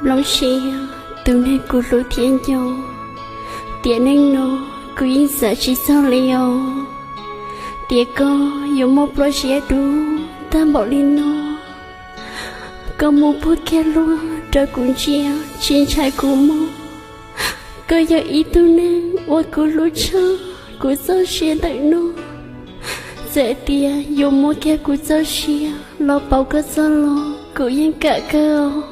Nplooj siab, tus neeg kuv hlub thiab nco, tiam neej no kuv yeej xav tsis txog li os. Tias koj yuav muaj plab siab dub tag npaum li no, koj muab puag kiag luag rau kuv ntsia, tsis ntshai kuv mob. Koj yog ib tug neeg uas kuv hlub tshaj kuv txoj sia ntawm no. Txawm tias yuav muab kiag kuv txoj sia los pauv koj txoj loo, kuv yeej kam kawg os.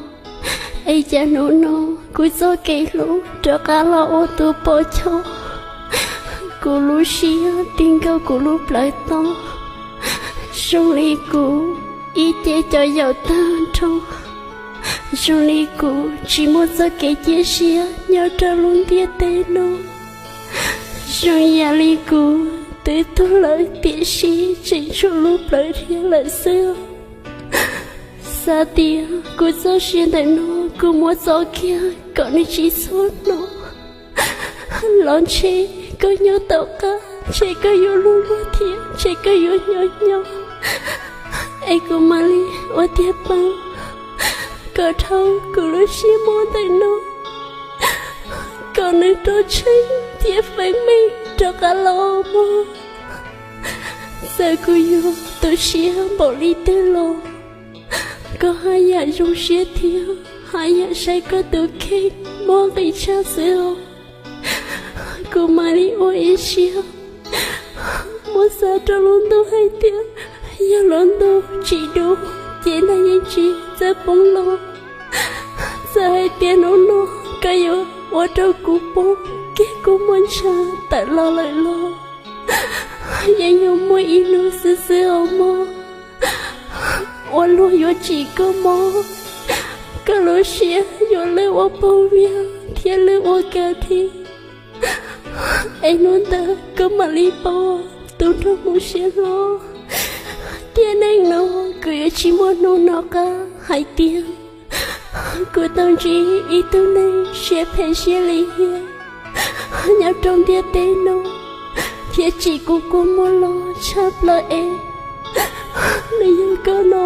Es cas hnub no kuv txoj kev hlub rov qab los ua tus pom choj, kuv lub siab tig nkaus kuv lub plawv toj, zoo li kuv ib ce cov yaum tag nrho, zoo li kuv tsis muaj txoj kev cia siab nyob rau lub ntiaj teb no, zoo yam li kuv twb tuag lawm tiam sis tseem tshuav lub plawv dhia lawm xwb. Xav tias kuv txoj sia ntawm no kuv muab txo kiag kom nws tsis txhob hnov los ntshe koj nyob tom qab, ntshe koj yuav luag luag thiab ntshe koj yuav nyob nyob. Es kuv mam li ua tiag pab kom dhau kuv lub siab mob ntawm no, kom nws rov tsheej thiab feeb meej rov qab los mog. Txawm kuv yuav tu siab npaum li twg los, koj haj yam zoo siab thiab haj yam saib koj tus kheej muaj nqis tshaj xwb os. Kuv mam li ua ib siab muab xa rau lub ntuj hais tias yog lub ntuj tsis dub ces nag yeej tsis txawj poob los. Txawm hais tias hnub no koj yuav ua rau kuv poob kiag kuv muaj ntshav tawm los lawm los, yeej yuav muaj ib hnub xwb xwb os mog, uas luag yuav tsim koj mob, koj lub siab yuav lwj ua pog viag thiab lwj ua ka dhi. Es hnub ntawd koj mam li paub tus nraug hmoov siab hlob tiam neej no. Kuv yuav tsis muaj hnub nov qab hais tias kuv tau ntsib ib tug neeg siab phem siab lim hiam nyob rau ntiaj teb no, thiab tsim kuv kua muag los tshaj plaws es nws yog koj no